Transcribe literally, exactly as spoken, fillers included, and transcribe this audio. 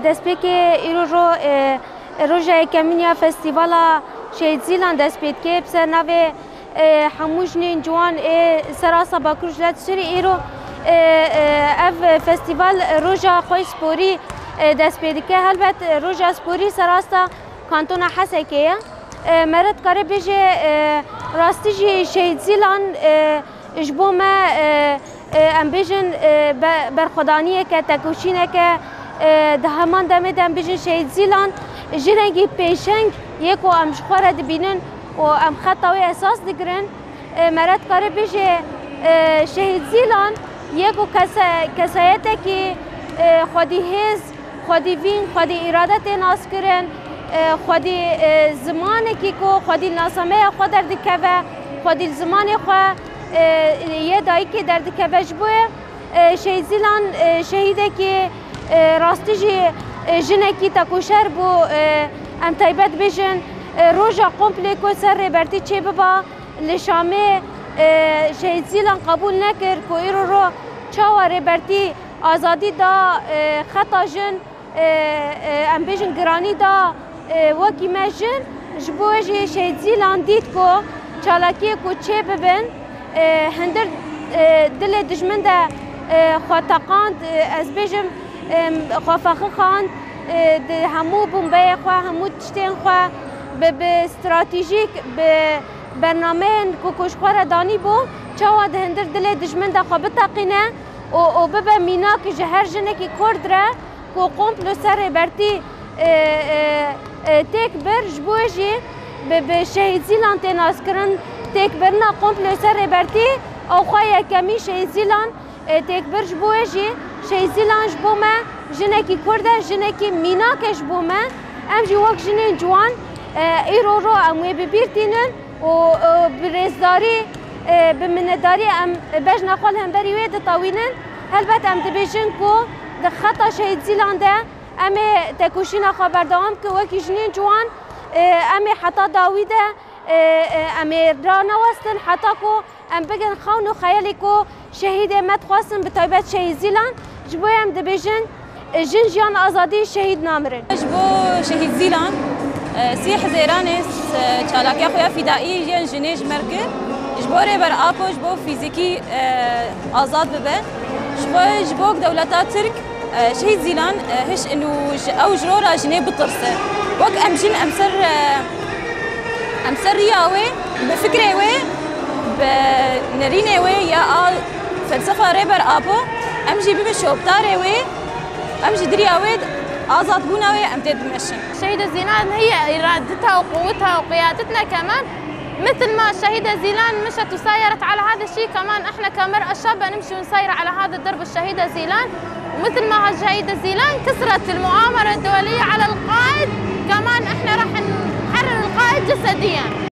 Destpêkê îro ro, e, roja yekemîn ya Festîvala Şehîd Zîlan dest pê dike. Bi ser navê, e, hemû jinên ciwan ê serasta Bakur Jilet Sûrî îro, e, e, ev festîval roja xwe sporî, e, dest pê dike. Helbet, e, roja sporî serasta Kantona Hesekê ye. E, mere dikare bêje, e, rastî jî Şehîd Zîlan, e, ji bo me, e, e, em bêjin, e, be-, berxwedaniyeke, tekoşîneke, e, di heman demê de em bêjin Şehîd Zîlan jinekî pêşeng yê ku em ji xwe re dibînin û em xeta wê esas digirin. E, mere dikare bêje, e, Şehîd Zîlan yê ku kese-, kesayetekî, e, xwedî hêz, xwedî vîn, xwedî îrade tê naskirin, e, xwedî, e, zimanekî ku xwedî li nasameya xwe derdikeve, xwedî li zimanê xwe, e, yê dayikê derdikeve. Ji bo yê, e, Şehîd Zîlan, e, şehîdekî, e, rastî jî, e, jinekî tekoşer bû, e, em taybet bêjin, e, roja komplê ku ser Rêbertî çêbiba, li Şamê, e, Şehîd Zîlan qebûl nekir ku îro ro çawa Rêbertî azadî da, e, xeta jin, e, e, em bêjin giranî da, e, wekî me jin. Ji bo wê jî Şehîd Zîlan dît ku çalakiyê ku çê bibin, e, hindir, e, dilê dijmin de, e, xwe teqand, e, ez bêjim, e, xwe fexixand, e, di hemû bombeyê xwe, hemû tiştên xwe bi, bi stratejîk, bi bernameyên ku, ku ji xwe re danîbû, çawa di hindir dilê dijmin de xwe biteqîne û, û bibe mînak ji her jinekî Kurd re ku komplo ser Rêbertî, e, e, e, têk bir. Ji bo wê jî bi, bi Şehîd Zîlan tê naskirin, têkbirina komplo ser Rêbertî, ew xwe yekemî Şehîd Zîlan, e, têk bir. Ji bo wê jî Şehîd Zîlan ji bo me jinekî Kurd e, jinekî mînak e ji bo me. Em jî wek jinên ciwan, e, îro ro em wê bi bîr tînin û, e, bi rêzdarî, e, bi minnetdarî em bejna xwe li hemberî wê ditewînin. Helbet em dibêjin ku di xeta Şehîd Zîlan de em ê tekoşîna xwe berdewam bikin. Wekî jinên ciwan, e, em ê heta dawî de, e, e, em ê ranewestin heta ku em bigin xewn û xeyalê ku şehîdê me dixwestin, bi taybet Şehîd Zîlan. Ji bo em dibêjin, e, jin, jiyan, azadî, şehîd namirin. Ji bo Şehîd Zîlan, e, sî Hizêranê, e, çalakiya xwe ya fîdaî yên jinê ji me re kir. Ji bo Rêber Apo, ji bo fîzîkî, e, azad bibe. Ji xwe, ji bo dewleta Tirk, e, Şehîd Zîlan, e, hiş û ji, ew ji rora jinê bitirse. Wek em jin, em ser, e, em ser riya wê, bi fikrê wê, bi nerînê wê ya a felsefa Rêber Apo, em jî bibin şopdarê wê, em jî di riya wê azadbûna wê em tê dimeşin. الشهيدة زينان هي إرادتها وقوتها وقيادتنا كمان. مثل ما الشهيدة زيلان مشت وسايرت على هذا الشيء، كمان إحنا كمرأة شابة نمشي ونسير على هذا الدرب الشهيدة زيلان. ومثل ما الشهيدة زيلان كسرت المؤامرة الدولية على القائد، كمان إحنا راح نحرر القائد جسديًا.